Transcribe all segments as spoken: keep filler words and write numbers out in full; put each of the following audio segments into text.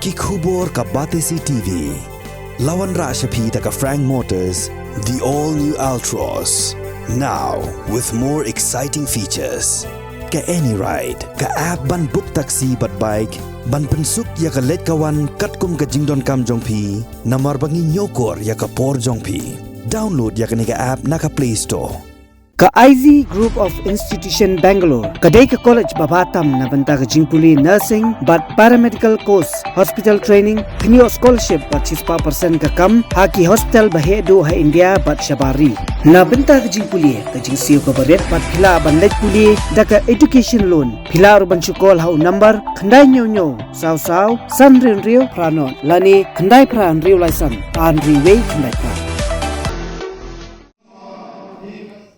Ki khubor ka Batesi T V. La wanrah sha phi da ka Frank Motors, the all new Altroz. Now with more exciting features. Ka AnyRide, ka app ban book taxi bad bike, ban pynsuk ïa ka leit ka wan katkum ka jingdonkam jong phi, namar ba ngi ñiewkor ïa ka por jong phi. Download ïa kane ka app na ka Play Store. Ka I Z Group of Institution Bangalore ka dei ka college ba bha tam na bynta ka jingpule nursing bad paramedical course, hospital training, kynnoh scholarship bad shispah percent ka kam ha ki hospital ba heh duh ha India bad shabar ri. Na bynta ka jingpule, ka jingsiew kaba rit bad phi lah ban leit pule da ka education loan. Phi lah ruh ban shu call ha u number khyndai hynñiew hynñiew saw saw san hynriew hynriew phra nod lane khyndai phra hynriew lai san ar hynriew wei khyndai phra.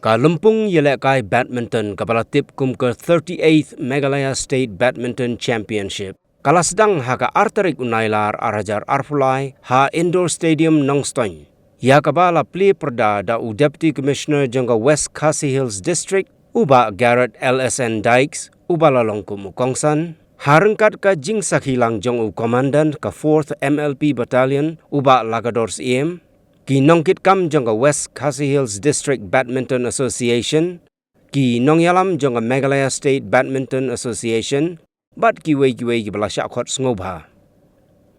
Ka lympung ïalehkai badminton kaba la tip kum ka thirty-eighth Meghalaya State Badminton Championship ka la sdang ha ka ar tarik u Nailar ar hajar arphew lai ha Indoor Stadium Nongstoiñ, ïa kaba la plie pyrda da u Deputy Commissioner jong ka West Khasi Hills District, u Bah Garrett L S N Dykes, uba la long kum u kongsan, ha ryngkat ka jingsakhi lang jong u Commandant ka Fourth M L P Battalion, u Bah Lakador Syiem, ki nongkitkam jong ka West Khasi Hills District Badminton Association, ki nongïalam jong ka Meghalaya State Badminton Association, bad kiwei kiwei kiba la shah khot sngewbha.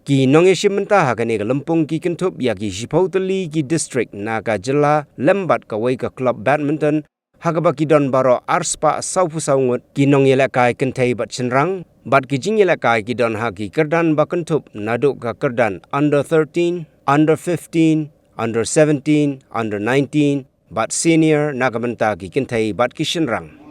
Ki nongïashim bynta ha kane ka lympung ki kynthup ïa ki shiphew tylli ki district na ka jylla lem bad kawei ka club badminton, ha kaba ki don baroh arspah sawphew saw ngut ki nongïalehkai kynthei bad shynrang, bad ki jingïalehkai ki don ha ki kyrdan ba kynthup naduh ka kyrdan under thirteen, under fifteen, under seventeen, under nineteen, bad senior na ka bynta ki kynthei bad ki shynrang.